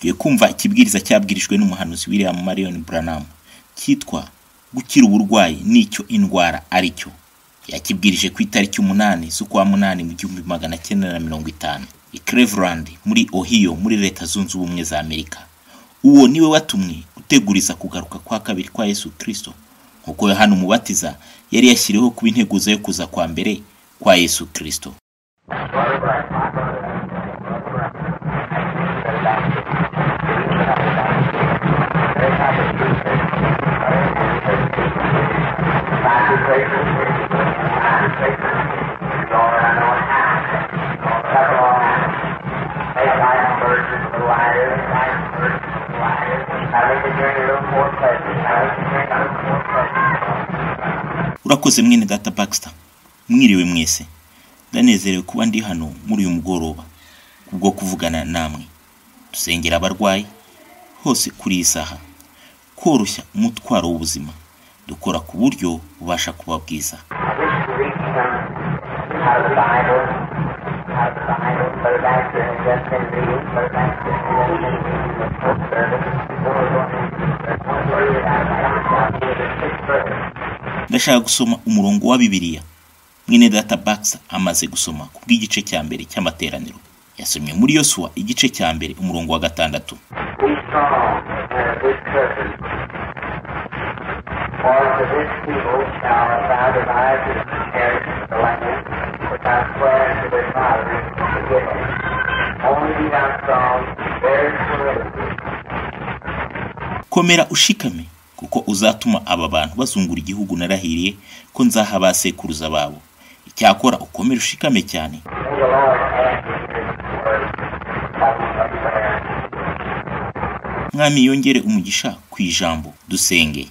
Tugiye kumva ikibwiriza cyabwirijwe n'umuhanuzi William Marion Branham cyitwa gukira uburwayi n'icyo indwara ari cyo. Yakibwirije ku itariki 8 z'ukwa 8 mu 1950 i Cleveland muri Ohio muri Leta Zunze Ubumwe za Amerika. Uwo niwe watumwe guteguriza kugaruka kwa kabiri kwa Yesu Kristo, nkuko Yohana Umubatiza yari yashyiriweho kuba integuza yo kuza kwa mbere kwa Yesu Kristo. Urakoze mwene data Baxter, mwiriwe mwese. Ndanezerewe kuba ndi hano muri uyu mugoroba kubwo kuvugana namwe. Dusengera abarwayi hose kuri iyi saha, koroshya umutwaro w'ubuzima, dukora ku buryo bubasha kuba bwiza. Ndashaka gusoma umurongo wa Bibiliya mwene data Baxter amaze gusoma kubw'igice cya mbere cy'amateraniro. Yasomye muri Yosuwa igice cya mbere umurongo wa 6. Komera ushikame, kuko uzatuma aba bantu bazungura igihugu narahiriye ko nzaha ba sekuruza babo. Icyakora ukomere ushikame cyane. Mwami yongere umugisha ku ijambo. Dusenge.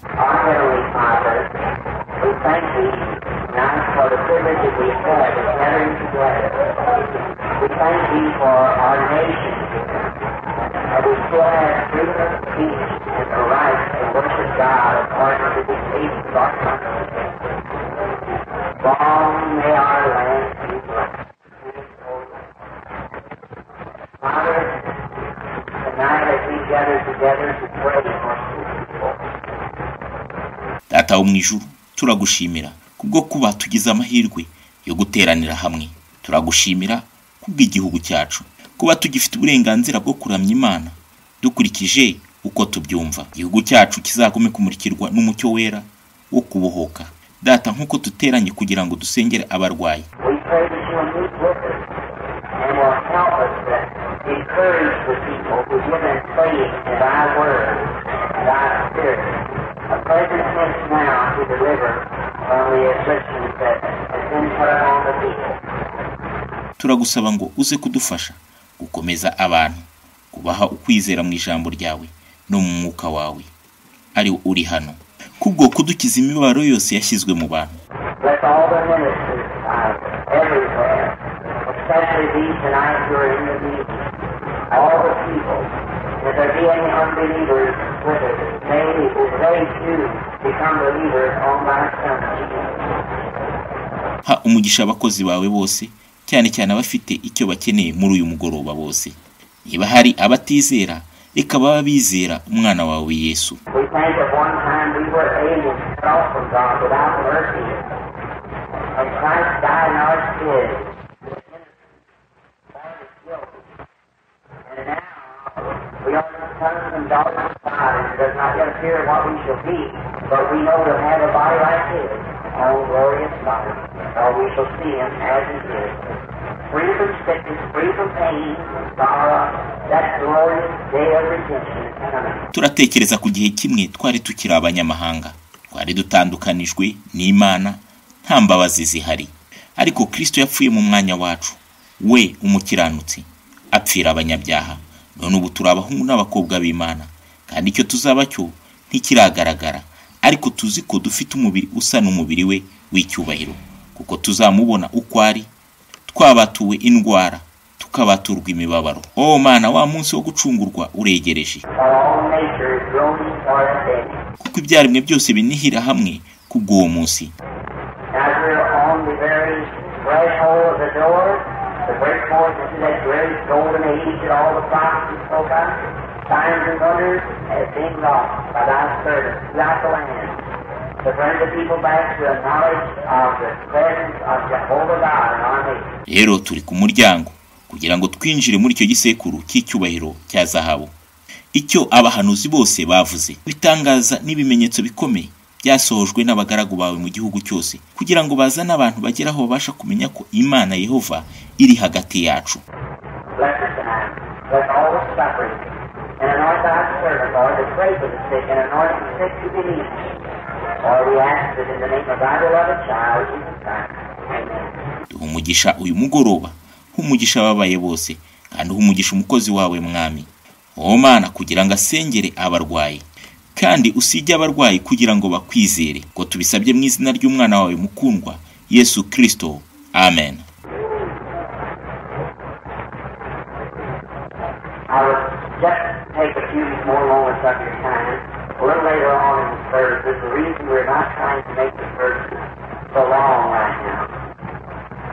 Data wo mu ijuru, turagushimira kubwo kuba tugize amahirwe yo guteranira hamwe. Turagushimira kubw'igihugu cyacu, kuba tugifite uburenganzira bwo kuramya Imana dukurikije uko tubyumva. Igihugu cyacu kizagume kumurikirwa n'umucyo wera wo kubohoka. Data, nkuko duteranye kugira ngo dusengere abarwayi, turagusaba ngo uze kudufasha gukomeza abantu, kubaha ukwizera mu ijambo ryawe no mu mwuka wawe ari uri hano, kubwo kudukiza imibabaro yose yashyizwe mu bantu. Ha umugisha abakozi bawe bose, cyane cyane abafite icyo bakeneye muri uyu mugoroba bose. Niba hari abatizera, reka baba bizera umwana wawe Yesu. Turatekereza ku gihe kimwe twari tukiri abanyamahanga, twari dutandukanijwe n'Imana, nta mbabazi zihari. Ariko Kristo yapfuye mu mwanya wacu, we umukiranutsi apfira abanyabyaha. None ubu turi abahungu n'abakobwa b'Imana, kandi icyo tuzaba cyo ntikiragaragara, ariko tuzi ko dufite umubiri usa n'umubiri we w'icyubahiro, kuko tuzamubona uko ari. Twabatuwe indwara, tukabaturwa imibabaro. Oh Mana, wa munsi wo gucungurwa uregereje, kuko ibyaremwe byose binihira hamwe kubw'uwo munsi. break forth into that great golden age that all the prophets spoke of. Signs and wonders have been wrought by thy servants throughout the land to bring the people back to a knowledge of the presence of Jehovah God in our nation. Rero turi ku muryango kugira ngo twinjire muri icyo gisekuru cy'icyubahiro cya zahabu, icyo abahanuzi bose bavuze, bitangaza n'ibimenyetso bikomeye byasohojwe n'abagaragu bawe mu gihugu cyose, kugira ngo bazane abantu bagere aho babasha kumenya ko Imana Yehova iri hagati yacu. Bless us tonight. Bless all the suffering. And anoint thy servant, Lord, to pray for the sick, and anoint the sick to believe. For we ask it in the name of thy beloved child, Jesus Christ. Amen. Duha umugisha uyu mugoroba, umugisha ababaye bose, kandi uha umugisha umukozi wawe Mwami. O Mana, kugira ngo asengere abarwayi, kandi usige abarwayi kugira ngo bakwizere, ko tubisabye mu izina ry'umwana wawe mukundwa Yesu Kristo. Amen. I would just take a few more moments of your time. A little later on in the services, the reason we're not trying to make the services so long right now,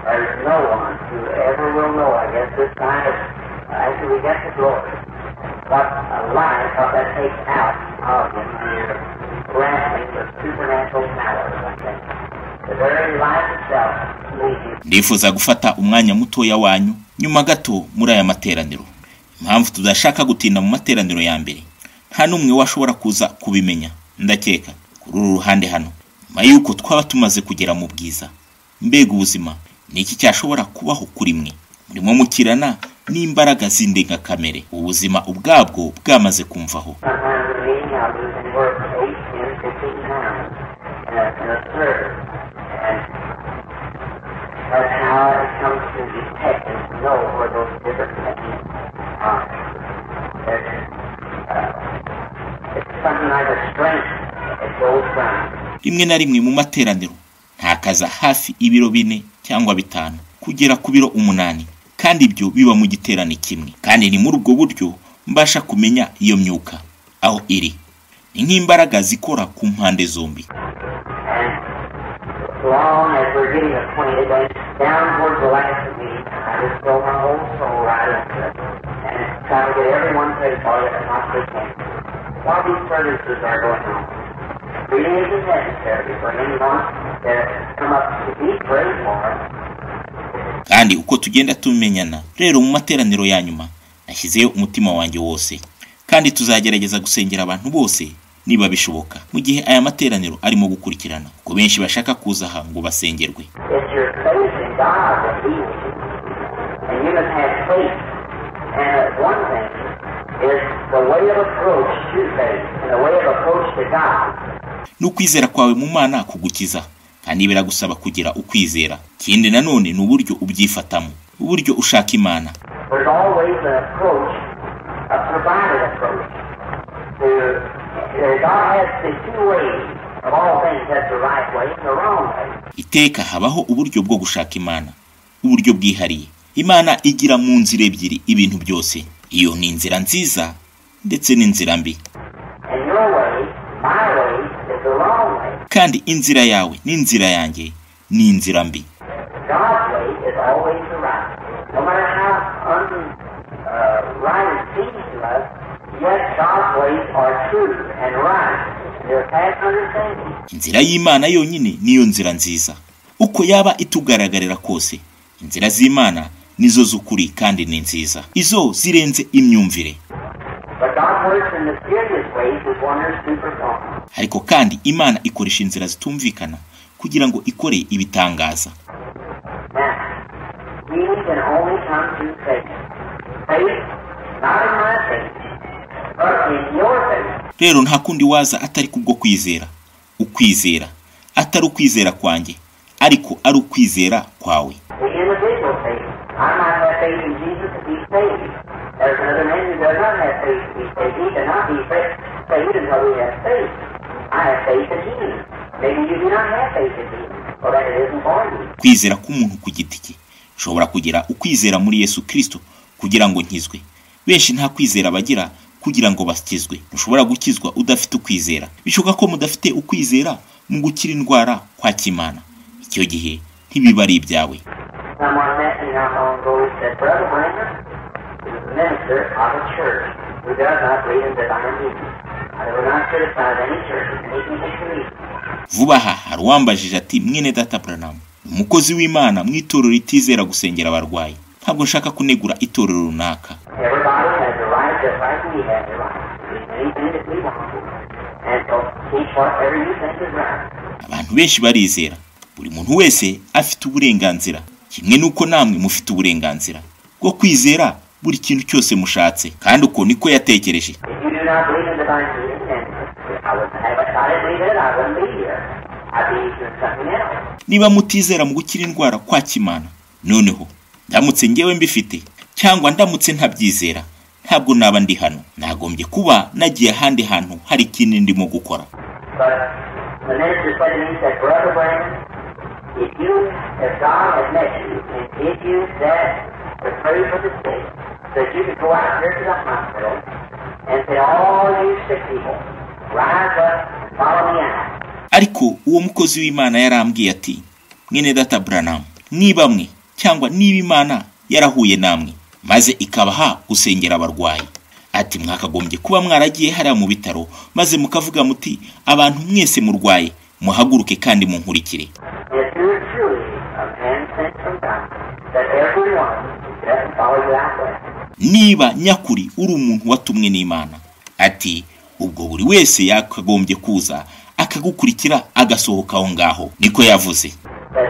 there's no one who ever will know, I guess, this kind of, after we get to glory, what a life, what that takes out of him when you're wrestling with supernatural powers like that. The very life itself leads you. Ndifuza gufata umwanya mutoya wanyu nyuma gato muri aya materaniro. Impamvu tudashaka gutinda mu materaniro ya mbere, nta n'umwe washobora kuza kubimenya, ndakeka kuri uru ruhande hano, nyuma y'uko twaba tumaze kugera mu bwiza. Mbega ubuzima, ni iki cyashobora kubaho kuri mwe? Murimo mukirana n'imbaraga z'indengakamere, ubuzima ubwabwo bwamaze kumvaho. Sometimes in a meeting I'll lose anywhere from 8, 10, 15 pounds in a service. And that's how it comes to detect and to know where those different things are. It's something like a strength that goes from. Rimwe na rimwe mu materaniro ntakaza hafi ibiro 4 cyangwa 5 kugera ku biro 8, kandi ibyo biba mu giterane kimwe. Kandi ni muri ubwo buryo mbasha kumenya iyo myuka aho iri. Ni nk'imbaraga zikora ku mpande zombi. And long as we're getting acquainted, and down towards the last meeting, I just throw my whole soul right into it and try to get everyone prayed for that I possibly can. While these services are going on, really isn't necessary for anyone to come up to be prayed for. Kandi uko tugenda tumenyana rero mu materaniro ya nyuma, nashyizeyo umutima wanjye wose, kandi tuzagerageza gusengera abantu bose niba bishoboka mu gihe aya materaniro arimo gukurikirana, kuko benshi bashaka kuza aha ngo basengerwe. It's your faith in God that heals you. And you must have faith. And one thing is the way of approach to faith and the way of approach to God. N'ukwizera kwawe mu Mana kugukiza, kandi biragusaba kugira ukwizera. Ikindi nanone ni uburyo ubyifatamo, uburyo ushaka Imana. There's always an approach, a provided approach. God has the two ways of all things, that's the right way and the wrong way. Iteka habaho uburyo bwo gushaka Imana, uburyo bwihariye. Imana igira mu nzira ebyiri ibintu byose. Iyo ni inzira nziza ndetse n'inzira mbi. And your way, my way, is the wrong way. Kandi inzira yawe n'inzira yanjye ni inzira mbi. God's way is always the right. No matter how right it seems to us, yet God's ways are true and right. They're past understanding. Inzira y'Imana yonyine niyo nzira nziza. Uko yaba itugaragarira kose, inzira z'Imana nizo z'ukuri kandi ni nziza. Izo zirenze imyumvire. But God works in mysterious ways with wonders to perform. Ariko kandi Imana ikoresha inzira zitumvikana kugira ngo ikore ibitangaza. Now, healing can only come through faith. Faith, not in my faith, but in your faith. Rero nta kundi waza atari kubwo kwizera. Ukwizera atari ukwizera kwanjye, ariko ari ukwizera kwawe. The individual faith. I might have faith in Jesus to be saved. There's another man who does not have faith to be saved. He cannot be saved until he has faith. I have faith in healing. Maybe you do not have faith in healing. Well, then it isn't for you. Kwizera k'umuntu ku giti cye. Nshobora kugira ukwizera muri Yesu Kristo kugira ngo nkizwe. Benshi nta kwizera bagira kugira ngo bakizwe. Ntushobora gukizwa udafite ukwizera. Bishoboka ko mudafite ukwizera mu gukira indwara kwa Kimana. Icyo gihe ntibiba ari ibyawe. Someone met me not long ago who said, Brother Branham is a minister of a church who does not believe in divine healing. I will not criticize any church anything they believe. Vuba aha hari uwambajije ati mwene data Branham umukozi w'Imana mu itorero ritizera gusengera abarwayi, ntabwo nshaka kunegura itorero runaka. Everybody has the right just like we have the right to believe anything that we want to. And so teach whatever you think is right. Abantu benshi barizera, buri muntu wese afite uburenganzira kimwe n'uko namwe mufite uburenganzira bwo kwizera buri kintu cyose mushatse, kandi uko niko yatekereje. If you do not believe in divine healing, then I wouldn't have if I didn't believe in it, I wouldn't be here. I'd be doing something else. Niba mutizera mu gukira indwara kwa kimana, noneho ndamutse ngewe mbifite cyangwa ndamutse ntabyizera, ntabwo naba ndi hano, nagombye kuba nagiye ahandi hantu hari ikindi ndimo gukora. But the minister said to me, he said, Brother Branham, if God had met you and give you that to pray for the sick, that you could go out here to the hospital and say, all you sick people, rise up and follow me out. Ariko uwo mukozi w'Imana yarambwiye ati mwene data Branham, niba mwe cyangwa niba Imana yarahuye namwe maze ikabaha gusengera abarwayi, ati mwakagombye kuba mwaragiye hariya mu bitaro maze mukavuga muti abantu mwese murwaye muhaguruke kandi munkurikire. If you're truly a man sent from God, that everyone should get up and follow you out there. Niba nyakuri uri umuntu watumwe n'Imana, ati ubwo buri wese yakagombye kuza akagukurikira agasohoka aho ngaho, niko yavuze. But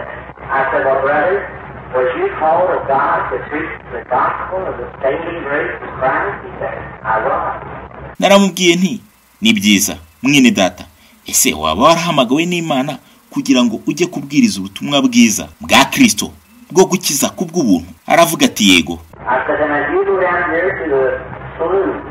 I said, well, brother, was you called of God to preach the gospel of the saving grace of Christ? He said, I was. Naramubwiye nti ni byiza mwene data, ese waba warahamagawe n'Imana kugira ngo ujye kubwiriza ubutumwa bwiza bwa Kristo bwo gukiza kubw'ubuntu? Aravuga ati yego. I said, then as you go down here to the saloon,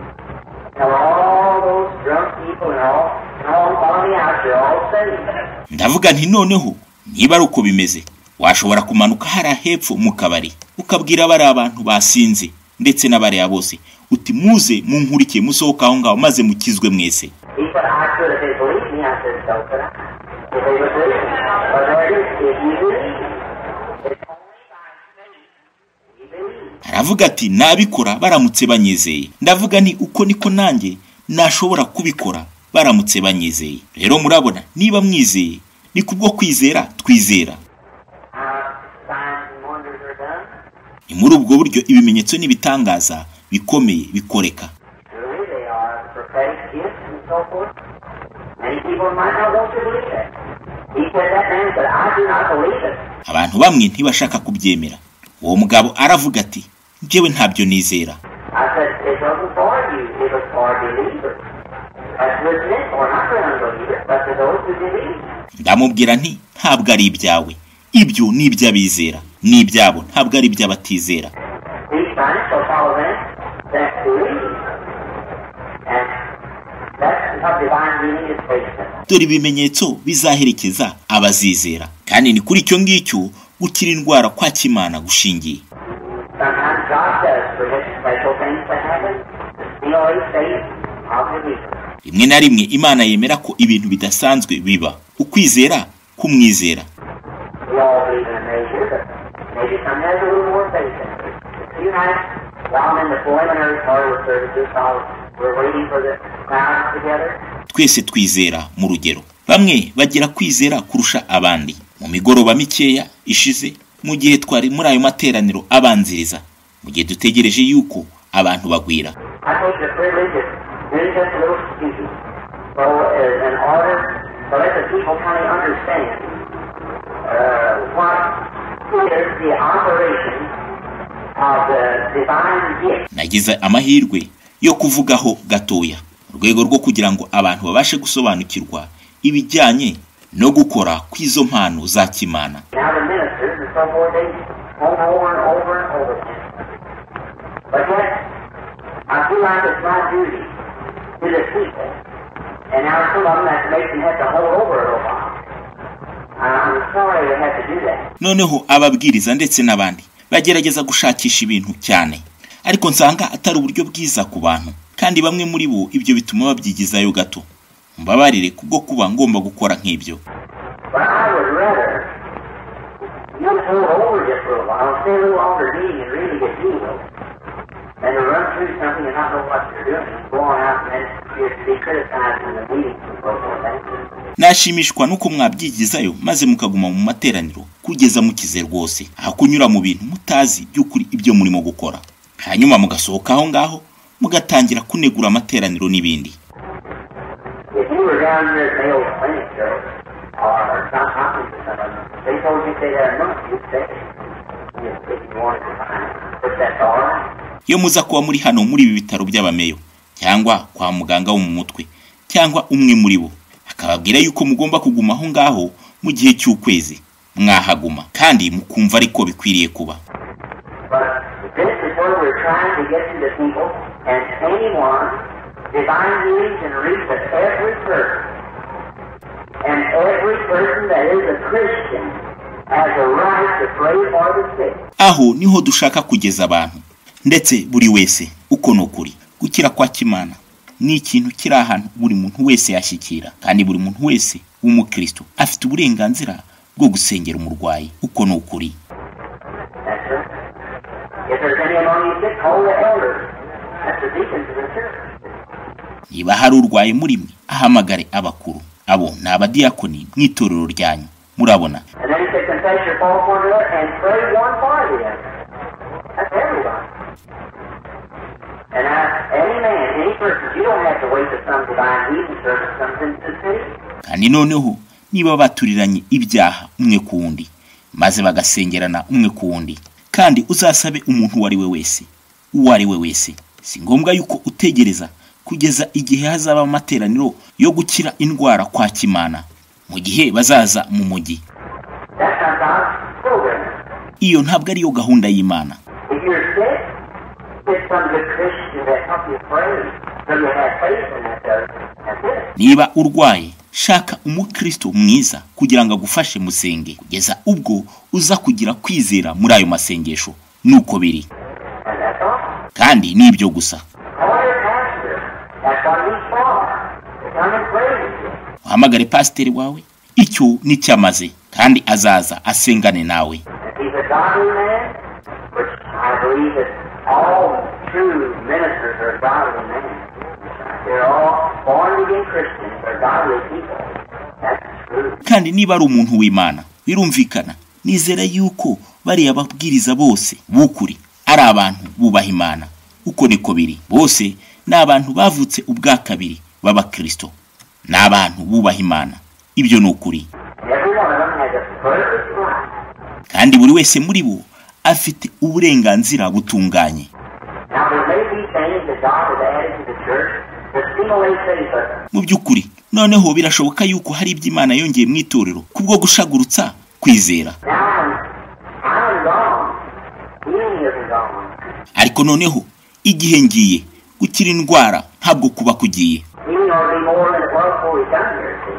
tell all those drunk people and all, come on, follow me out, you're all saved. Ndavuga nti noneho niba ari uko bimeze, washobora kumanuka hariya hepfo mu kabari ukabwira bari abantu basinze ndetse n'abariya bose uti muze munkurikiye musohoka aho ngaho maze mukizwe mwese. He said, I could if they believed me. I said, so could I. If they would believe me. But there it is, if you believe. It's only by faith we believe. Aravuga ati nabikora baramutse banyizeye. Ndavuga nti uko niko nanjye nashobora kubikora baramutse banyizeye. Rero murabona niba mwizeye ni kubwo kwizera twizera. How signs and wonders are done. Ni muri ubwo buryo ibimenyetso n'ibitangaza bikomeye bikoreka. Truly, they are prophetic gifts and so forth. Many people might not want to believe that. He said, that man said, I do not believe it. Abantu bamwe ntibashaka kubyemera. Uwo mugabo aravuga ati njyewe ntabyo nizera. I said, it wasn't for you, it was for believers. That's what it's meant for, not for unbelievers, but for those who believe. Ndamubwira nti ntabwo ari ibyawe, ibyo ni iby'abizera, ni ibyabo, ntabwo ari iby'abatizera. These signs shall follow them that believe. And that's what divine healing is based on. Dore ibimenyetso bizaherekeza abazizera, kandi ni kuri icyo ngicyo gukira indwara kwa kimana gushingiye. Sometimes God does permit special things to happen to seal a faith of the believer. Rimwe na rimwe Imana yemera ko ibintu bidasanzwe biba, ukwizera kumwizera. We all believe in a measure, but maybe some has a little more faith than others. A few nights, while I'm in the preliminary part of the services, while we're waiting for the crowds together, Twese twizera mu rugero, bamwe bagira kwizera kurusha abandi. Mu migoroba mikeya ishize, mu gihe twari muri ayo materaniro abanziriza, mu gihe dutegereje yuko abantu bagwira, I take the privilege of doing just a little speaking, so in order to let the people kind of understand what is the operation of the divine gift. Nagize amahirwe yo kuvugaho gatoya mu rwego rwo kugira ngo abantu babashe gusobanukirwa ibijyanye no gukora kw'izo mpano za kimana. Now the ministers and so forth, they go over and over and over again. But yet, I feel like it's my duty to the people, and now some of them that makes them have to hold over a little while. I'm sorry to have to do that. Noneho ababwiriza ndetse n'abandi bagerageza gushakisha ibintu cyane, ariko nsanga atari uburyo bwiza ku bantu, kandi bamwe muri bo ibyo bituma babyigizayo gato. Mbabarire kubwo kuba ngomba gukora nk'ibyo. But I would rather you hold over just a little while stay a little longer meeting and really get healed than to run through something and not know what you're doing and go on out and then you're to be criticized in the meetings and so forth. That's Nashimishwa nuko mwabyigizayo maze mukaguma mu materaniro kugeza mukize rwose, aho kunyura mu bintu mutazi by'ukuri ibyo murimo gukora, hanyuma mugasohoka aho ngaho mugatangira kunegura amateraniro n'ibindi. If you were down here at Mayo Clinic, though, or Johns Hopkins or something, they told you to stay there a month, you'd stay. If you wanted to find it. But that's all right. Iyo muza kuba muri hano muri ibi bitaro by'abameyo cyangwa kwa muganga wo mu mutwe cyangwa umwe muri bo akababwira yuko mugomba kuguma aho ngaho mu gihe cy'ukwezi, mwahaguma kandi mukumva ariko bikwiriye kuba. But this is where we're trying to get to the people, and anyone, divine healing can reach at every person. And every person that is a Christian has a right to pray for the sick. Aho niho dushaka kugeza abantu, ndetse buri wese. Uko ni ukuri. Gukira kwa kimana ni ikintu kiri ahantu buri muntu wese yashyikira, kandi buri muntu wese w'umukristo afite uburenganzira bwo gusengera umurwayi. Uko ni ukuri. That's right. If there's any among you sick, call the elders. That's the deacons of the church. Niba hari urwaye muri mwe, ahamagare abakuru. Abo ni abadiyakoni mu itorero ryanyu, murabona. And then he said, confess your faults one to another and pray one for the other. That's everybody. And now, any man, any person, you don't have to wait till some divine healing service comes into the city. Kandi noneho niba baturiranye ibyaha umwe ku wundi maze bagasengerana umwe ku wundi, kandi uzasabe umuntu uwo ari we wese, uwo ari we wese, si ngombwa yuko utegereza kugeza igihe hazaba amateraniro yo gukira indwara kwa kimana mu gihe bazaza mu mujyi. That's not God's program. Iyo ntabwo ariyo gahunda y'Imana. If you're sick, get some good Christian to help you pray so you have faith in that. That's it. Niba urwaye, shaka umukristo mwiza kugira ngo agufashe musenge kugeza ubwo uza kugira kwizera muri ayo masengesho. Nuko biri. And that's all. Kandi ni ibyo gusa. Call your pastor. That's what he's for. To come and pray with you. Uhamagare pasiteri wawe, icyo nicyamaze, kandi azaza asengane nawe. If he's a godly man, which I believe that all true ministers are godly men. They're all born again Christians. They're godly people. That's true. Kandi niba ari umuntu w'Imana, birumvikana nizera yuko bariya babwiriza bose b'ukuri ari abantu bubaha Imana. Uko niko biri. Bose ni abantu bavutse ubwa kabiri b'abakristo, ni abantu bubaha Imana. Ibyo ni ukuri. And every one of them has a perfect right. Kandi buri wese muri bo afite uburenganzira butunganye. Now, there may be things that God has added to the church to stimulate faith, but Mu by'ukuri noneho birashoboka yuko hari ibyo Imana yongeye mu itorero kubwo gushagurutsa kwizera. now when I'm gone, healing isn't gone. Ariko noneho igihe ngiye, gukira indwara ntabwo kuba kugiye. Healing ought to be more than it was before we come here, see.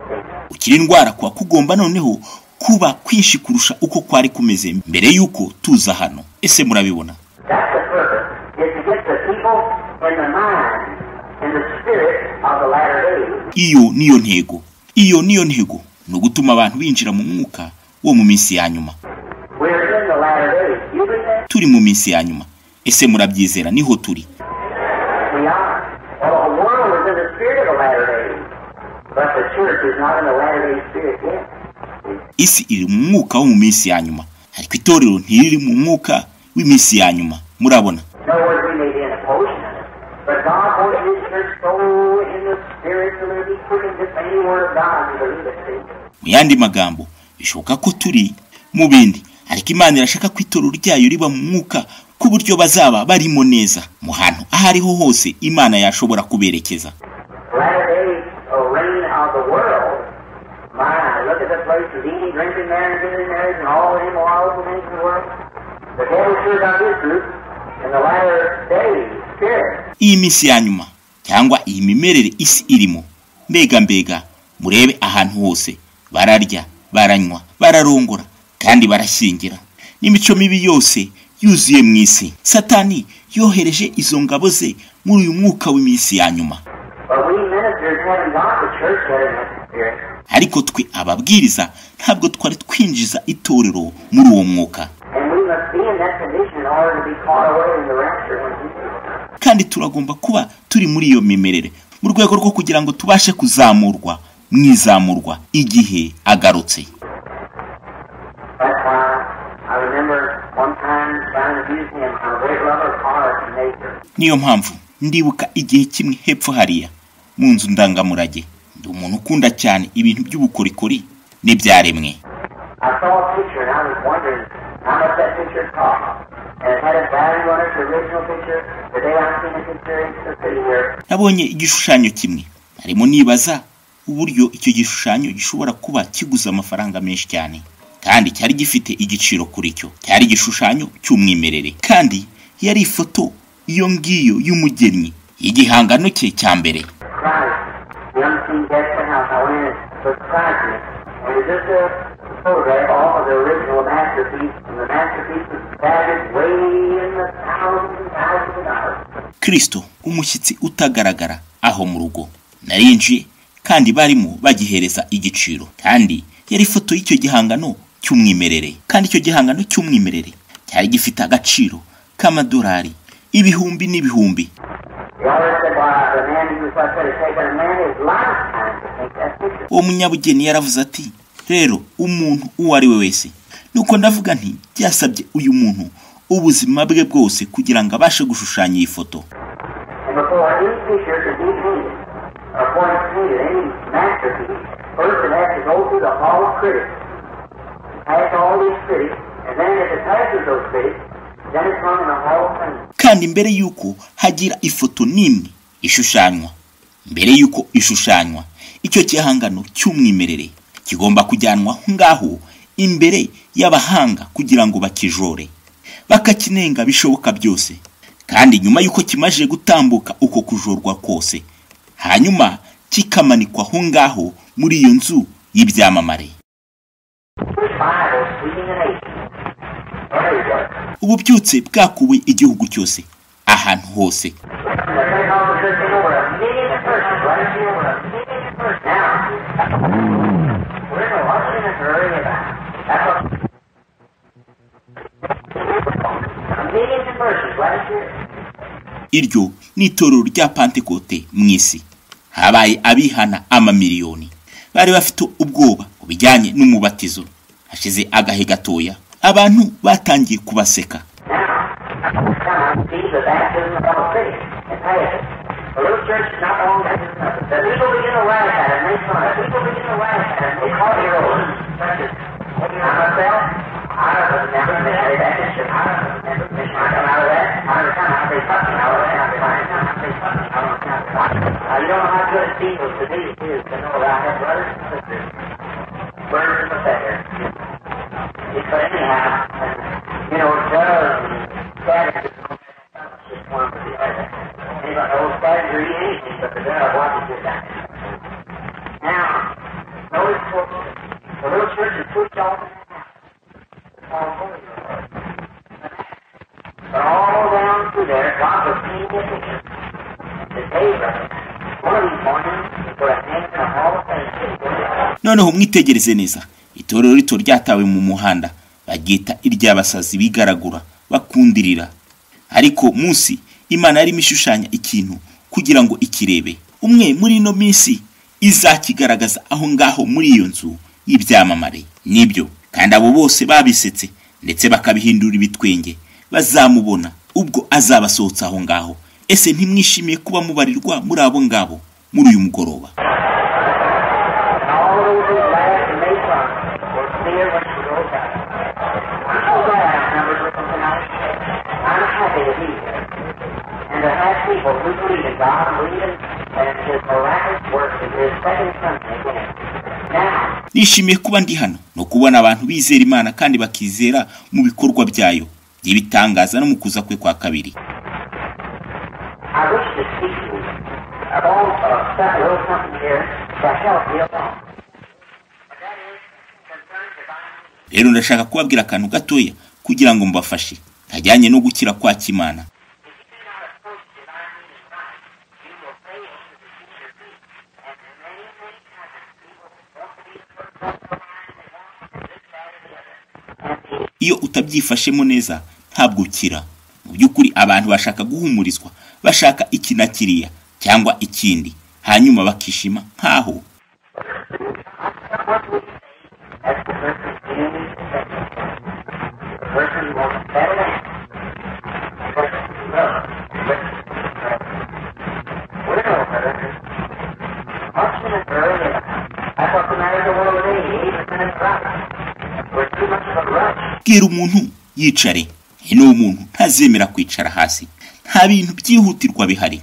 See? Gukira indwara kuba kugomba noneho kuba kwinshi kurusha uko kwari kumeze mbere y'uko tuza hano. Ese murabibona? That's the purpose, is to get the people in the mind, in the spirit of the latter days. Iyo niyo ntego, iyo niyo ntego, ni ugutuma abantu binjira mu mwuka wo mu minsi ya nyuma. We're in the latter days. You believe that? Turi mu minsi ya nyuma. Ese murabyizera? Niho turi. We are. Well, the world is in the spirit of the latter days, but the church is not in the latter day spirit yet. Isi iri mu mwuka wo mu minsi ya nyuma, ariko itorero ntiriri mu mwuka w'iminsi ya nyuma, murabona. In other words, we may be in a portion of it, but God wants His church so in the spirit till it'll be quickened just any word of God and believe it. See? Mu yandi magambo, bishoboka ko turi mu bindi, ariko Imana irashaka ko itorero ryayo riba mu mwuka ku buryo bazaba barimo neza mu hantu aho ariho hose Imana yashobora kuberekeza. The latter days reign of the world. My, look at the places, eating, drinking, marrying, giving marriage, and all the immorality things in the world. The devil sure got his group in the latter days spirit. Iyi minsi ya nyuma cyangwa iyi mimerere isi irimo, mbega mbega, murebe ahantu hose, bararya, baranywa, bararongora kandi barashyingira, n'imico mibi yose yuzuye mu isi. Satani yohereje izo ngabo ze muri uyu mwuka w'iminsi ya nyuma. But we ministers haven't got the church yet in that spirit. Ariko twe ababwiriza ntabwo twari twinjiza itorero muri uwo mwuka. And we must be in caught away in the rapture when Jesus comes. Kandi turagomba kuba turi muri iyo mimerere mu rwego rwo kugira ngo tubashe kuzamurwa mu izamurwa igihe agarutse. That's why I remember one time down in the museum, I'm a great lover of art and nature. Niyo mpamvu ndibuka igihe kimwe hepfo hariya mu nzu ndangamurage, ndi umuntu ukunda cyane ibintu by'ubukorikori n'ibyaremwe. I saw a picture and I was wondering how much that picture cost. And it had a value on it, the original picture. The day I seen the picture in the city here, Nabonye igishushanyo kimwe, harimo nibaza uburyo icyo gishushanyo gishobora kuba kiguze amafaranga menshi cyane, kandi cyari gifite igiciro kuri cyo. Cyari igishushanyo cy'umwimerere, kandi yari ifoto iyo ngiyo y'umugennyi y'igihangano cye cya mbere. Christ, the unseen guest in the house. I went in and surprised me. And it was just a photograph off of the original masterpiece, and the masterpiece was valued way in the thousands and thousands of dollars. Kristo umushyitsi utagaragara aho mu rugo, narinjiye kandi barimo bagihereza igiciro, kandi yari ifoto y'icyo gihangano cy'umwimerere, kandi icyo gihangano cy'umwimerere cyari gifite agaciro k'amadolari ibihumbi n'ibihumbi. The artist said, why, the man who was up there had taken a man his lifetime to paint that picture. Uwo munyabugeni yaravuze ati: "Rero umuntu uwo ari we wese." Nuko ndavuga nti: "Byasabye uyu muntu ubuzima bwe bwose kugira ngo abashe gushushanya iyi foto." And before any picture could be painted, or before it's painted, any masterpiece, first it has to go through the hall of critics. Pass all these critics, and then if it passes those critics, then it's hung in the hall of fame. Kandi mbere y'uko hagira ifoto n'imwe ishushanywa, mbere y'uko ishushanywa, icyo gihangano cy'umwimerere kigomba kujyanwa aho ngaho imbere y'abahanga kugira ngo bakijore, bakakinenga bishoboka byose, kandi nyuma y'uko kimaze gutambuka uko kujorwa kose, hanyuma kikamanikwa aho ngaho muri iyo nzu y'ibyamamare. Bible sweeping the nation. Everywhere. Ububyutse bwakuwe igihugu cyose, ahantu hose. The Pentecostal church came over 1 million persons right here, over 1 million persons. Now, we're in a lot in a hurry about it. That's what 1 million conversions right here. Iryo ni itorero rya Pantekote mu isi. Habaye abihana amamiliyoni. Bari bafite ubwoba ku bijyanye n'umubatizo. Hashize agahe gatoya abantu batangiye kubaseka. Now, come see the baptism of all critics and pass it. The little church is not long. The people begin to laugh at it, make fun. The people begin to laugh at it. They call it heroes. Such as I myself, I was never a missionary Baptist church. I was never a missionary. I come out of that. I come out, they fuck me out of that. I come out, they fuck me out of that. Now, you don't know how good it feels to me is to know that I have brothers and sisters, birds of a feather. But anyhow, doves and savages just one for the other. Anybody, old savages eat anything, but the dove watches it down. Now, notice what the little church is pushed off in the house. It's called Holy Lord. But all down through there, God was painting a picture. The Abraham, one of these mornings, is going to hang in the hall of fame. Noneho mwitegereze neza, itorero rito ryatawe mu muhanda, baryita iry'abasazi bigaragura bakundirira, ariko munsi Imana yarimo ishushanya ikintu kugira ngo ikirebe. Umwe muri ino minsi izakigaragaza aho ngaho muri iyo nzu y'ibyamamare. Nibyo, kandi abo bose babisetse ndetse bakabihindura ibitwenge bazamubona ubwo azabasohotse aho ngaho. Ese ntimwishimiye kuba mubarirwa muri abo ngabo muri uyu mugoroba? And all those who laughed and made fun will see her when she goes out. I'm so glad I'm numbered with them tonight. I'm happy to be here. And to have people who believe in God and believe in His miraculous works and His second coming again. Now, Nishimiye kuba ndi hano no kubona abantu bizera Imana kandi bakizera mu bikorwa byayo by'ibitangaza no mu kuza kwe kwa kabiri. I wish to speak to you about a little something here to help you along. And that is concerning divine healing. Rero ndashaka kubabwira akantu gatoya kugira ngo mbafashe kajyanye no gukira kwa kimana. If you do not approach divine healing right, you will fail to receive your healing. And many, many times people want to be the first one in line, they want this, that, or the other. And the Iyo utabyifashemo neza ntabwo ukira. Mu by'ukuri abantu bashaka guhumurizwa, bashaka iki na kiriya cyangwa ikindi, hanyuma bakishima nkaho. Bwira umuntu yicare. N'uwo muntu ntazemera kwicara hasi. Nta bintu byihutirwa bihari.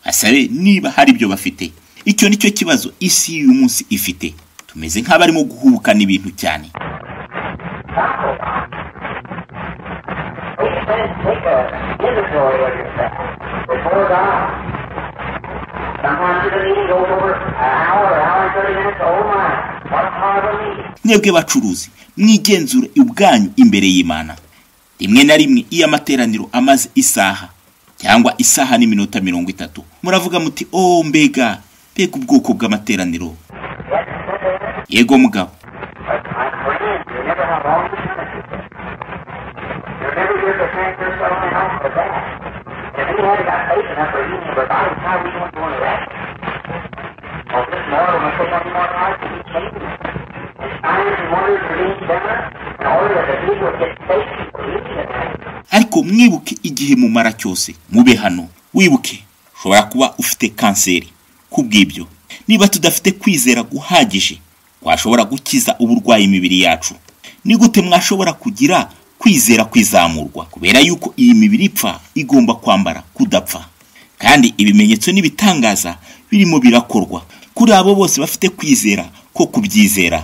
Asabe niba hari ibyo bafite. Icyo nicyo kibazo isi y'uyu munsi ifite. Tumeze nk'abarimo guhubukana ibintu cyane. Mwebwe bacuruzi, mwigenzure ubwanyu imbere y'Imana. Rimwe na rimwe iyo amateraniro amaze isaha cyangwa isaha n'iminota 30, muravuga muti oh mbega mbega ubwoko bw'amateraniro. Yego mugabo. Ariko mwibuke igihe mumara cyose mube hano. Wibuke ushobora kuba ufite kanseri. Kubw'ibyo niba tudafite kwizera guhagije kwashobora gukiza uburwayi imibiri yacu, ni gute mwashobora kugira kwizera kwizamurwa? Kubera yuko iyi mibiri ipfa igomba kwambara kudapfa, kandi ibimenyetso n'ibitangaza birimo birakorwa kuri abo bose bafite kwizera ko kubyizera.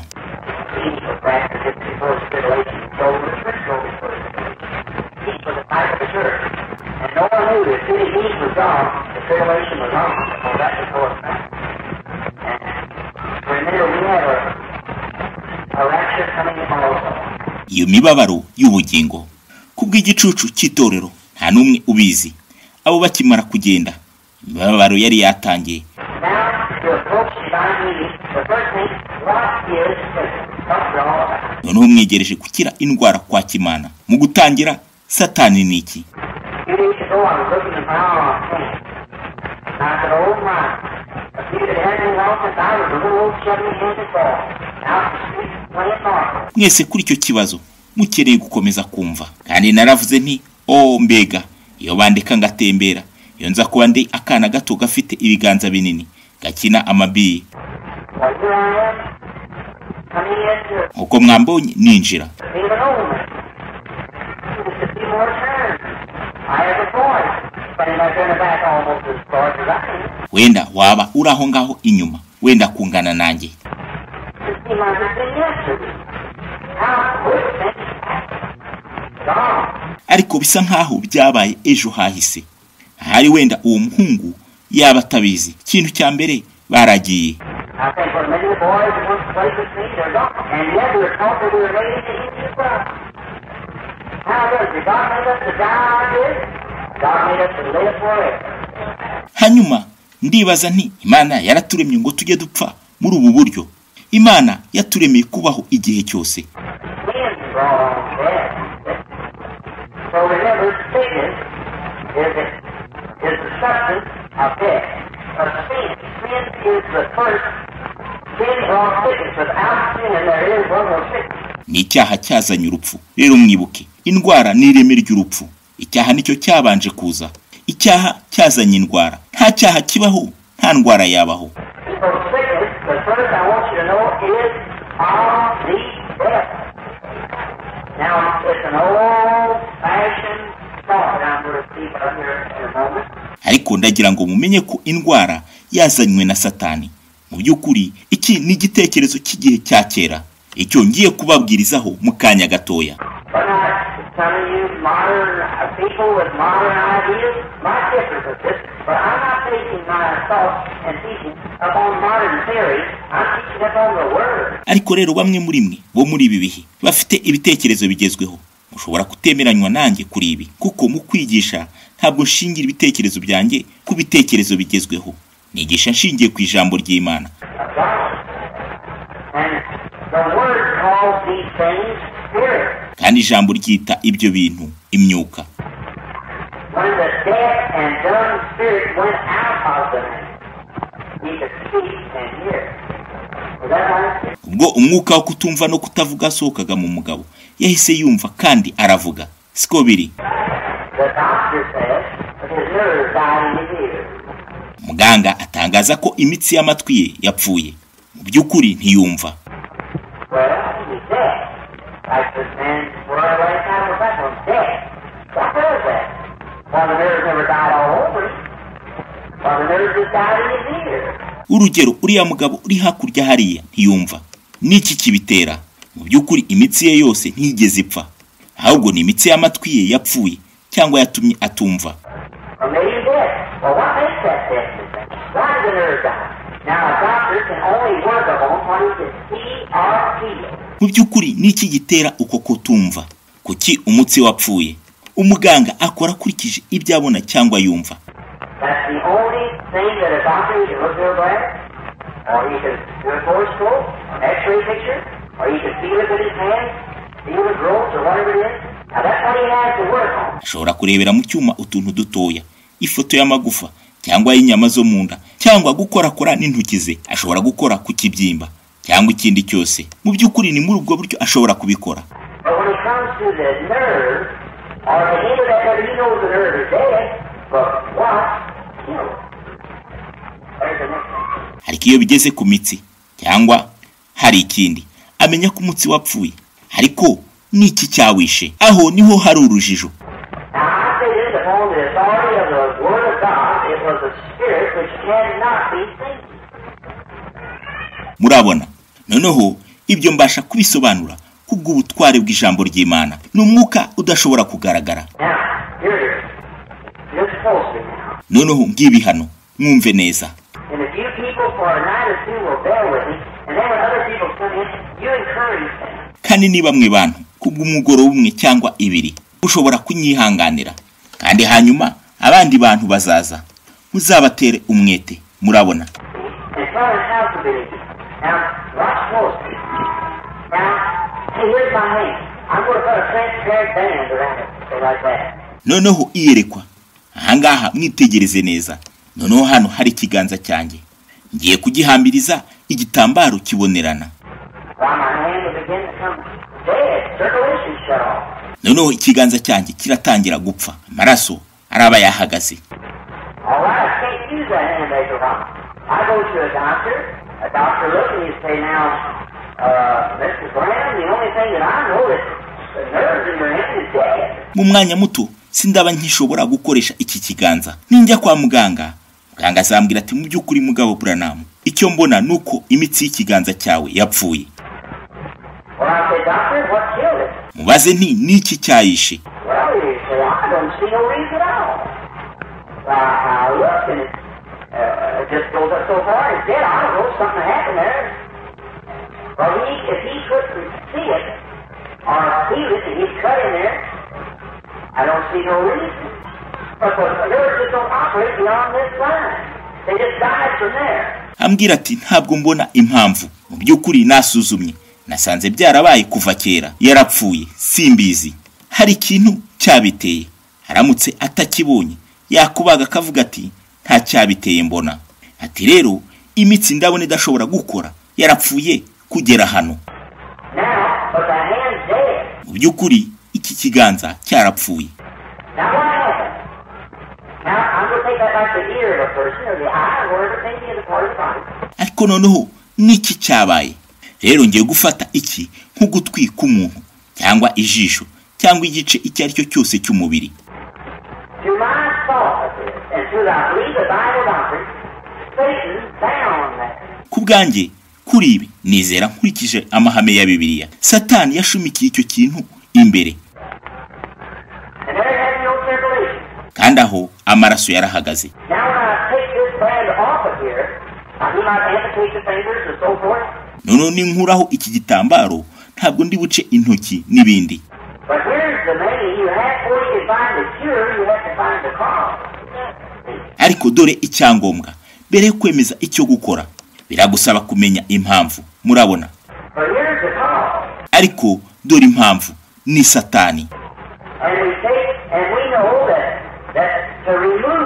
Iyo mibabaro y'ubugingo kubw'igicucu cy'itorero nta n'umwe ubizi. Abo bakimara kugenda imibabaro yari yatangiye. Noneho mwegereje gukira indwara kwa Kimana. Mu gutangira Satani ni iki? Mwese kuri icyo kibazo mukereye gukomeza kumva. Kandi naravuze nti oh mbega iyo bandeka ngatembera, iyo nza kuba ndi akana gato gafite ibiganza binini gakina amabiyi. Uko mwambonye ninjira. Wenda waba uri aho ngaho inyuma, wenda kungana nanjye. Ariko bisa nkaho byabaye ejo hahise. Ahari wenda uwo muhungu yaba atabizi. Ikintu cya mbere baragiye. Hanyuma ndibaza nti Imana yaraturemye ngo tujye dupfa muri ubu buryo. Imana yaturemeye kubaho igihe cyose. Ni icyaha cyazanye urupfu. Rero mwibuke, indwara ni ireme ry'urupfu. Icyaha nicyo cyabanje kuza. Icyaha cyazanye indwara. Nta cyaha kibaho, nta ndwara yabaho. Ariko ndagira ngo mumenye ko indwara yazanywe na Satani. Mu by'ukuri iki ni igitekerezo cy'igihe cya kera, icyo ngiye kubabwirizaho mu kanya gatoya. Ariko rero bamwe muri mwe bo muri ibi bihe bafite ibitekerezo bigezweho, mushobora kutemeranywa nanjye kuri ibi, kuko mu kwigisha ntabwo nshingira ibitekerezo byanjye ku bitekerezo bigezweho. Nigisha nshingiye ku ijambo ry'Imana. Kandi ijambo ryita ibyo bintu imyuka. deaf and dumb spirit went out of the man, he could speak and hear. Is that right? Ubwo umwuka wo kutumva no kutavuga asohokaga mu mugabo, yahise yumva kandi aravuga. Siko biri? The doctor says that his nerves died in his ears. Muganga atangaza ko imitsi y'amatwi ye yapfuye. Mu by'ukuri ntiyumva. Well, he's dead. Like this man were last time was that one dead. What was that? Well, the nerves never died all over him. Well, the nerves just died in his ears. Urugero, uriya mugabo uri hakurya hariya ntiyumva. Niki kibitera? Mu by'ukuri imitsi ye yose ntiyigeze ipfa, ahubwo ni imitsi y'amatwi ye yapfuye cyangwa yatumye atumva. Or maybe he's dead. Well, what makes that deafness? Why did the nerve die? Now, a doctor can only work upon what he can see or feel. Mu by'ukuri niki gitera uko kutumva? Kuki umutsi wapfuye? Umuganga akora akurikije ibyo abona cyangwa yumva. That's the only thing that a doctor, he can look through a glass, or he can do a fluoroscope, an x-ray picture, or he can feel it with his hands, feel the growth, or whatever it is. Now, that's what he has to work on. Ashobora kurebera mu cyuma utuntu dutoya, ifoto y'amagufa cyangwa y'inyama zo mu nda, cyangwa gukorakora n'intoki ze. Ashobora gukora ku kibyimba cyangwa ikindi cyose. Mu by'ukuri ni muri ubwo buryo ashobora kubikora. But when it comes to the nerve, or the end of that nerve, he knows the nerve is dead, but what killed it? There's the next thing. Ariko iyo bigeze ku mitsi cyangwa hari ikindi, amenya ko umutsi wapfuye, ariko niki cyawishe? Aho niho hari urujijo. Now, I say this upon the authority of the Word of God, it was a spirit which cannot be seen. Murabona, noneho ibyo mbasha kubisobanura kubw'ubutware bw'ijambo ry'Imana. Ni umwuka udashobora kugaragara. Now, here it is. Look closely now. Noneho ngibi hano, mwumve neza. And if you people for a night or two will bear with me, and then when other people come in, you encourage them. Kandi niba mwe bantu kubw'umugoroba umwe cyangwa ibiri ushobora kunyihanganira, kandi hanyuma abandi bantu bazaza, muzabatere umwete. Murabona? And tell them how to believe. Now, watch closely. Now, see, here's my hand. I'm going to put a transparent band around it, so like that. Noneho iyerekwa ahangaha, mwitegereze neza. Noneho hano hari ikiganza cyanjye, ngiye kugihambiriza igitambaro kibonerana. Why, my hand will begin to come dead. Circulation shut off. Noneho ikiganza cyanjye kiratangira gupfa, amaraso araba yahagaze. All right, I can't use that hand as a rock. I go to a doctor. A doctor look and he say, now, Mr. Brown, the only thing that I know is the nerves in your hand is dead. Mu mwanya muto sindaba nkishobora gukoresha iki kiganza. Ninjya kwa muganga, muganga azambwira ati: mu by'ukuri mugabo Branham, icyo mbona ni uko imitsi y'ikiganza cyawe yapfuye. Well, I say, doctor, what killed it? Mubaze nti: niki cyayishe? Well, he say, I don't see no reason at all. I look and it just goes up so far, it's dead. I don't know, something happened there. Well, if he couldn't see it or feel it, and he'd cut in there, I don't see no reason. But the nerves just don't operate beyond this line. They just died from there. Ambwira ati: ntabwo mbona impamvu. Mu by'ukuri nasuzumye, nasanze byarabaye kuva kera, yarapfuye, simbizi, hari ikintu cyabiteye. Aramutse atakibonye, yakubaga akavuga ati: nta cyabiteye mbona. Ati: rero imitsi ndabona idashobora gukora, yarapfuye kugera hano. Now, but the hand's dead. Mu by'ukuri iki kiganza cyarapfuye. Now, what happened? Now, I'm going to take that like the ear of a person or the eye or whatever it may be in the part of the body. Ariko noneho niki cyabaye? Rero ngiye gufata iki nk'ugutwi k'umuntu cyangwa ijisho cyangwa igice icyo ari cyo cyose cy'umubiri. To my thought of this, and to I believe the Bible doctrine, Satan bound that. Ku bwanjye kuri ibi, nizera nkurikije amahame ya Bibiliya, Satani yashumikiye icyo kintu imbere. And there had no circulation. Kandi aho amaraso yarahagaze. Now, when I take this band off of here, he might amputate the fingers and so forth. Noneho ninkuraho iki gitambaro, ntabwo ndi buce intoki n'ibindi. But here's the main, you have, before you can find the cure, you have to find the cause. Ariko dore icyangombwa: mbere yo kwemeza icyo gukora, biragusaba kumenya impamvu. Murabona? But here's the cause. Ariko dore impamvu: ni Satani. And we take, and we know that to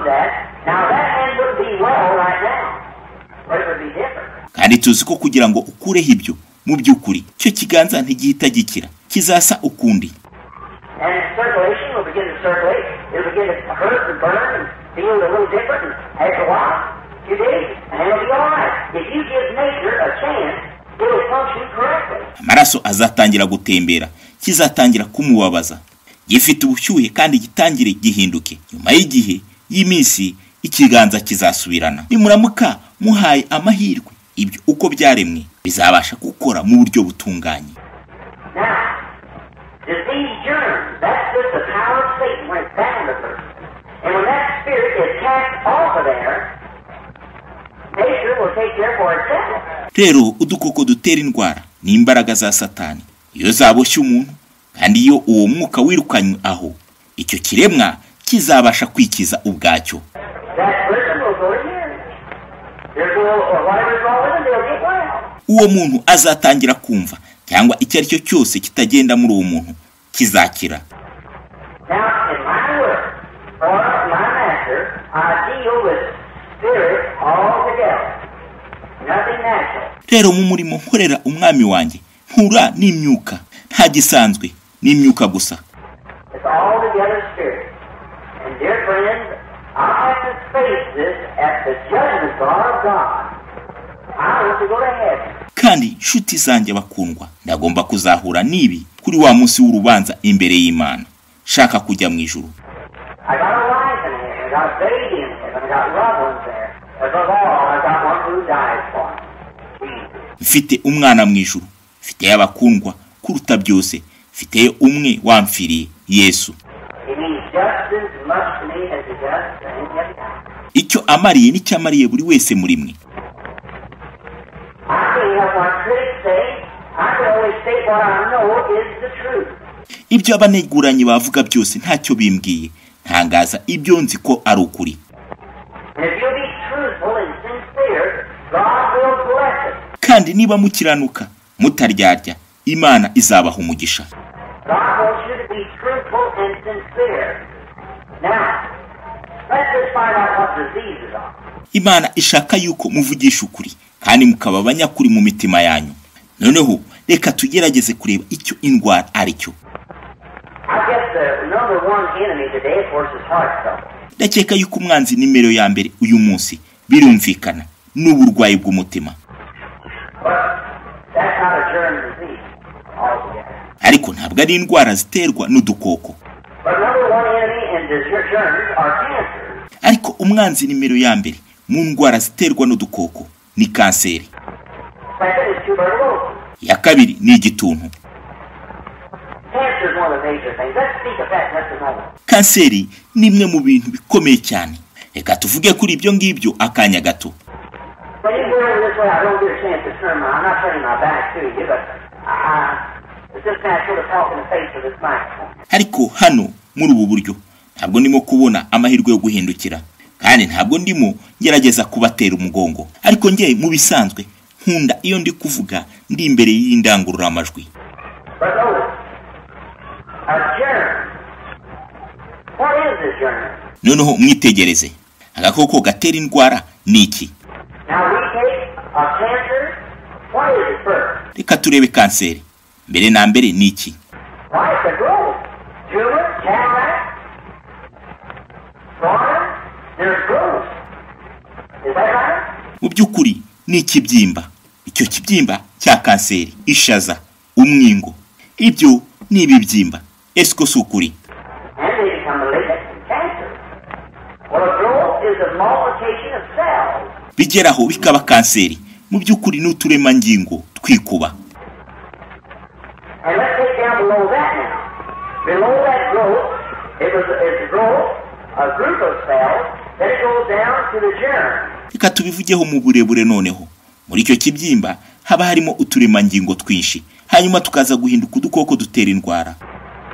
that, now that hand wouldn't be well right now, but it would be different. Kandi tuzi ko kugira ngo ukureho ibyo, mu by'ukuri icyo kiganza ntigihita gikira, kizasa ukundi. And circulation will begin to circulate. It'll begin to hurt and burn and feel a little different. And after a while, few days, and it'll be all right. If you give nature a chance, it'll function correctly. Amaraso azatangira gutembera, kizatangira kumubabaza, gifite ubushyuhe kandi gitangire gihinduke. Nyuma y'igihe y'iminsi, ikiganza kizasubirana. Nimuramuka muhaye amahirwe ibyo uko byaremwe, bizabasha gukora mu buryo butunganye. Now, disease germs, that's just the power of Satan when it's bound a person. And when that spirit is cast off of there, nature will take care for itself. Rero udukoko dutera indwara ni imbaraga za Satani iyo zaboshye umuntu, kandi iyo uwo mwuka wirukanywe aho, icyo kiremwa kizabasha kwikiza ubwacyo. That person will go to hearing. There's a little, or whatever's wrong with them, they'll get well. Uwo muntu azatangira kumva, cyangwa icyo ari cyo cyose kitagenda muri uwo muntu kizakira. Now, in my work, or my master, I deal with spirit altogether. Nothing natural. Rero mu murimo nkorera umwami wanjye, mpura n'imyuka, nta gisanzwe, n'imyuka gusa. It's altogether spirit. And dear friends, I have to face this at the judgment bar of God. I want to go to heaven. Kandi nshuti zanjye bakundwa, ndagomba kuzahura n'ibi kuri wa munsi w'urubanza imbere y'Imana. Shaka kujya mu ijuru. I got a wife in heaven, I got a baby in heaven, I got loved ones there. Above all, I got one who died for me. Jesus. Mfite umwana mu ijuru, mfite abakundwa, kuruta byose mfite umwe wamfiriye, Yesu. He means just as much to me as he does to any of you. Icyo amariye nicyo amariye buri wese muri mwe. I can't help what critics say. I can only state what I know is the truth. Ibyo abaneguranyi bavuga byose ntacyo bimbwiye, ntangaza ibyo nzi ko ari ukuri. And if you'll be truthful and sincere, God will bless it. Kandi niba mukiranuka mutaryarya, Imana izabaha umugisha. God wants you to be truthful and sincere. Now, let's just find out what diseases are. Imana ishaka yuko muvugisha ukuri kandi mukaba abanyakuri mu mitima yanyu. Noneho reka tugerageze kureba icyo indwara ari cyo. I guess the number one enemy today, of course, is heart trouble. Ndakeka yuko umwanzi nimero ya mbere uyu munsi, birumvikana, ni uburwayi bw'umutima. But that's not a germ disease altogether. Ariko ntabwo ari indwara ziterwa n'udukoko. But number one enemy in the germs are cancers. Ariko umwanzi nimero ya mbere mu ndwara ziterwa n'udukoko ni kanseri. Second is tuberculosis. Iya kabiri ni igituntu. Cancer is one of the major things. Let's speak of that just a moment. Kanseri ni imwe mu bintu bikomeye cyane. Reka tuvuge kuri ibyo ngibyo akanya gato. When you go over this way, I don't get a chance to turn my, I'm not turning my back to you, but it's just natural to talk in the face of this microphone. Ariko hano muri ubu buryo ntabwo ndimo kubona amahirwe yo guhindukira, kandi ntabwo ndimo ngerageza kubatera umugongo, ariko njye mu bisanzwe nkunda iyo ndi kuvuga ndi imbere y'indangururamajwi. But notice, a germ. What is a germ? Noneho mwitegereze, agakoko gatera indwara ni iki? Now we take a cancer. What is it first? Reka turebe kanseri mbere na mbere ni iki. Why, it's a growth. Tumor, cataract, goiter, there's growth. Is that right? Mu by'ukuri ni ikibyimba, icyo kibyimba cya kanseri, ishaza, umwingo, ibyo ni ibibyimba. Ese ko si ukuri? And they become malignant and cancer. Well, a growth is a multiplication of cells. Bigeraho bikaba kanseri. Mu by'ukuri ni uturemangingo twikuba. And let's take down below that now. Below that growth, it's growth, a group of cells, then it goes down to the germ. Reka tubivugeho mu burebure noneho. Muri icyo kibyimba haba harimo uturemangingo twinshi, hanyuma tukaza guhinduka udukoko dutera indwara.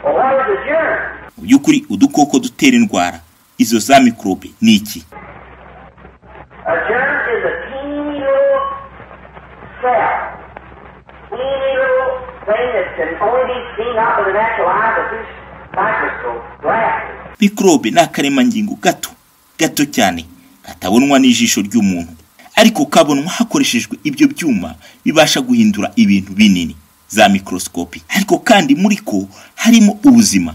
Well, what is a germ? Mu by'ukuri udukoko dutera indwara, izo za mikorobe, ni iki? A germ is a teeny little cell, teeny little thing that can only be seen not with the natural eye but through microscope glasses. Mikorobe ni akaremangingo gato. gato cyane katabonwa n'ijisho ry'umuntu, ariko kabonwa hakoreshejwe ibyo byuma bibasha guhindura ibintu binini za microscope, ariko kandi muri ko harimo ubuzima.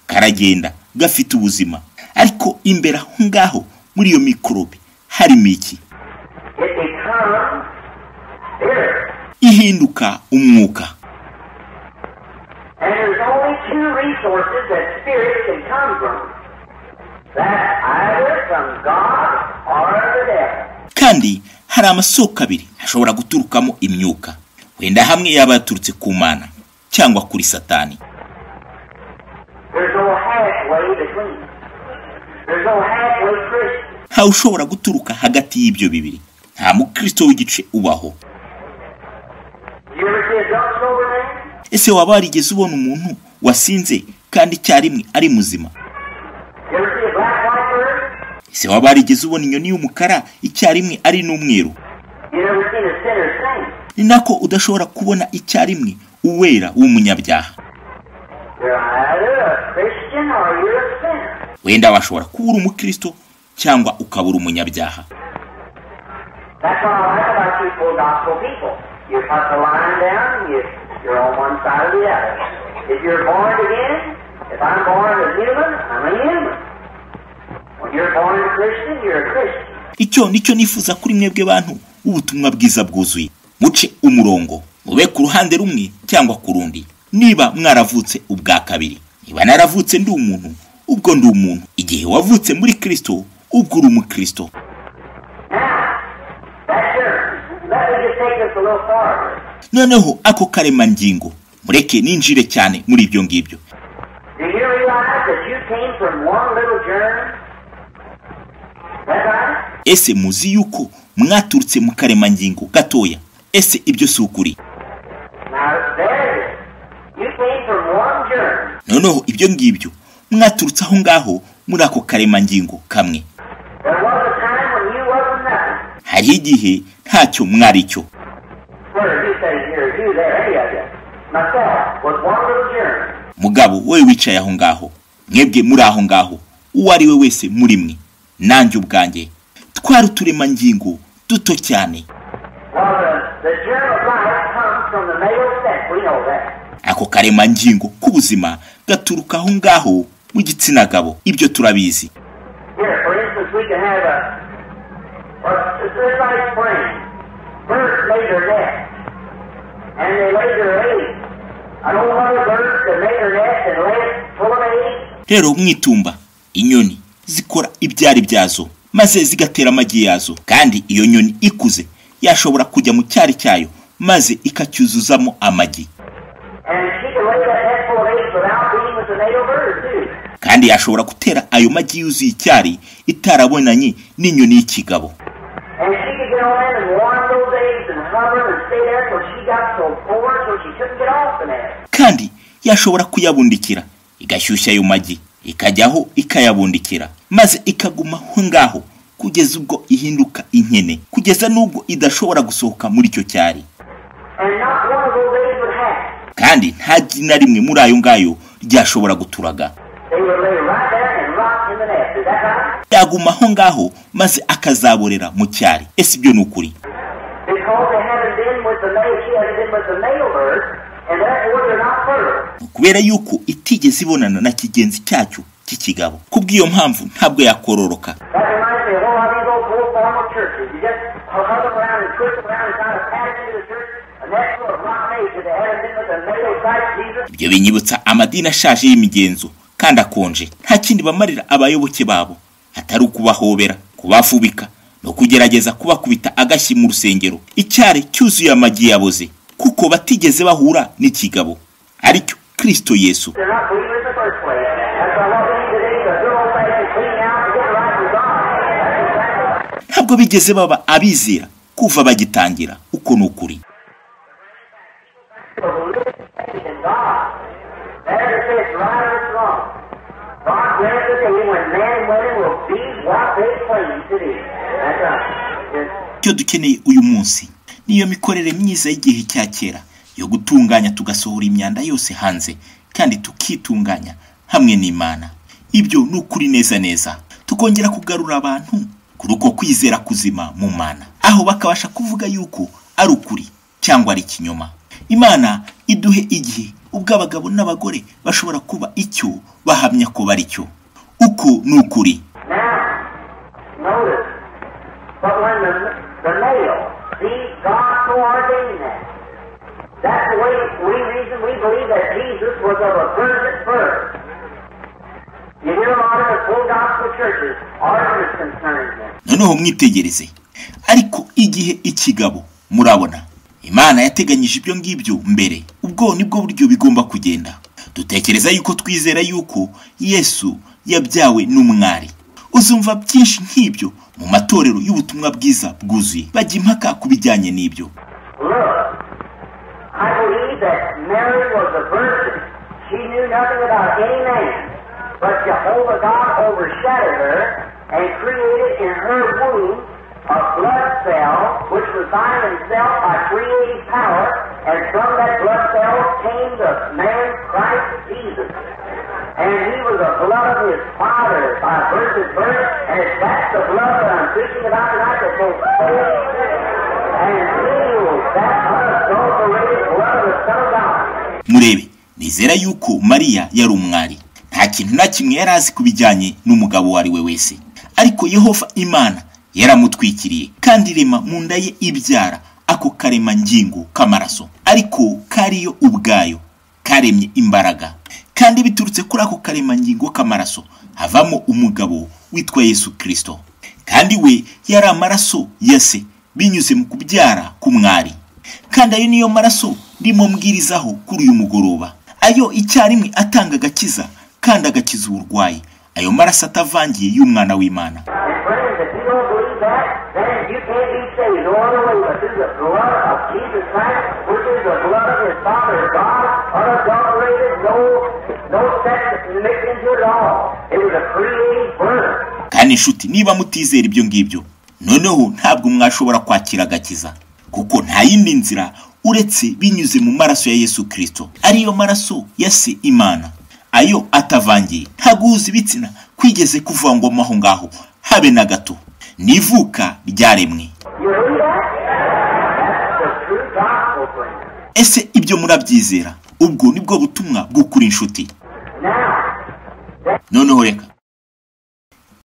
Karagenda gafite ubuzima, ariko imbere aho ngaho muri iyo mikorobe harimo iki? Ihinduka umwuka. Kandi hari amasoko abiri ashobora guturukamo imyuka, wenda hamwe yaba yaturutse ku Mana cyangwa kuri Satani. Ntawe ushobora guturuka hagati y'ibyo bibiri. Nta mukristo w'igice ubaho. Ese waba warigeze ubona umuntu wasinze kandi icyarimwe ari muzima? Ese waba warigeze ubona inyoni y'umukara icyarimwe ari n'umweru? Ni nako udashobora kubona icyarimwe uwera w'umunyabyaha. Wenda washobora kuba uri umukristo cyangwa ukabura umunyabyaha. Icyo nicyo nifuza kuri mwebwe bantu ubutumwa bwiza bwuzuye. Muce umurongo, mube ku ruhande rumwe cyangwa ku rundi. Niba mwaravutse ubwa kabiri, niba naravutse ndi umuntu, ubwo ndi umuntu. Igihe wavutse muri Kristo, ubwo uri umukristo. Noneho ako karemangingo mureke ninjire cyane muri ibyo ngibyo. Ese muzi yuko mwaturutse mu karemangingo gatoya? Ese ibyo si ukuri? Noneho ibyo ngibyo mwaturutse aho ngaho muri ako karemangingo kamwe. Hari igihe ntacyo mwari cyo. Mugabo wowe wicaye aho ngaho, mwebwe muri aho ngaho, uwo ari we wese muri mwe, nanjye ubwanjye twari uturemangingo duto cyane. Ako karemangingo k'ubuzima gaturuka aho ngaho mu gitsina gabo, ibyo turabizi. Rero mwitumba inyoni zikora ibyari byazo maze zigatera amagi yazo, kandi iyo nyoni ikuze yashobora kujya mu cyari cyayo maze ikacyuzuzamo amagi, kandi yashobora gutera ayo magi yuzuye icyari itarabonanye n'inyoni y'ikigabo. Kandi yashobora kuyabundikira, igashyushya ayo magi, ikajyaho ikayabundikira, maze ikaguma aho ngaho kugeza ubwo ihinduka inkene, kugeza n'ubwo idashobora gusohoka muri icyo cyari. Kandi nta gi na rimwe muri ayo ngayo ryashobora guturaga. Yaguma aho ngaho maze akazaborera mu cyari. Ese ibyo ni ukuri? Kubera yuko itigeze ibonana na kigenzi cyacyo cy'ikigabo, kubw'iyo mpamvu ntabwo yakororoka. Ibyo binyibutsa amadini ashaje y'imigenzo kandi akonje. Nta kindi bamarira abayoboke babo atari ukubahobera, kubafubika no kugerageza kubakubita agashyi mu rusengero. Icyari cyuzuye amagi yaboze, kuko batigeze bahura n'ikigabo aricyo Kristo Yesu. Ntabwo bigeze baba abizera kuva bagitangira. Uko ni ukuri. Icyo dukeneye uyu munsi Niyo mikorere myiza y'igihe cya kera yo gutunganya, tugasohora imyanda yose hanze kandi tukitunganya hamwe n'Imana. Ibyo ni ukuri neza neza, tukongera kugarura abantu kuri uko kwizera kuzima mu Mana, aho bakabasha kuvuga yuko ari ukuri cyangwa ari ikinyoma. Imana iduhe igihe ubwo abagabo n'abagore bashobora kuba icyo bahamya ko bari cyo. Uko ni ukuri. Now, notice, but when the male, see, God foreordained that. That's the way we reason. We believe that Jesus was of a virgin birth. You hear a lot of the full gospel churches, arguments concerning that. Noneho mwitegereze, ariko igihe ikigabo, murabona, Imana yateganyije ibyo ngibyo mbere. Ubwo nibwo buryo bigomba kugenda. Dutekereza yuko twizera yuko Yesu yabyawe n'umwari. Uzumva byinshi nk'ibyo mu matorero y'ubutumwa bwiza bwuzuye, bajya impaka ku bijyanye n'ibyo. Look, I believe that Mary was a virgin. She knew nothing about any man. But Jehovah God overshadowed her and created in her womb a blood cell which was by himself by creative power, and from that blood cell came the man Christ Jesus. And he was the blood of his father by virgin birth, and it's that's the blood that I'm preaching about tonight that both saves and heals, that unadulterated blood of the Son of God. Murebe, nizera yuko Mariya yari umwari. Nta kintu na kimwe yari azi ku bijyanye n'umugabo uwo ari we wese, ariko Yehova Imana yaramutwikiriye kandi irema mu nda ye ibyara ako karemangingo k'amaraso, ariko kariyo ubwayo karemye imbaraga, kandi biturutse kuri ako karemangingo k'amaraso havamo umugabo witwa Yesu Kristo, kandi we yari amaraso ya se binyuze mu kubyara k'umwari. Kandi ayo niyo maraso ndimo mbwirizaho kuri uyu mugoroba, ayo icyarimwe atanga agakiza kandi agakiza uburwayi, ayo maraso atavangiye y'umwana w'Imana. And friends, if you don't believe that, then you can't be saved no other way but through the blood of Jesus Christ, which is the blood of his Father God, unadulterated, no sex mixed into it at all. It was a creative birth. Kandi inshuti, niba mutizera ibyo ngibyo, noneho ntabwo mwashobora kwakira agakiza, kuko nta yindi nzira uretse binyuze mu maraso ya Yesu Kristo, ariyo maraso ya se Imana, ayo atavangiye. Nta guhuza ibitsina kwigeze kuvangwamo aho ngaho habe na gato. Nivuka ryaremwe. You believe that? That's the true gospel, friend. Ese ibyo murabyizera? Ubwo nibwo butumwa bw'ukuri, inshuti. Now, Noneho reka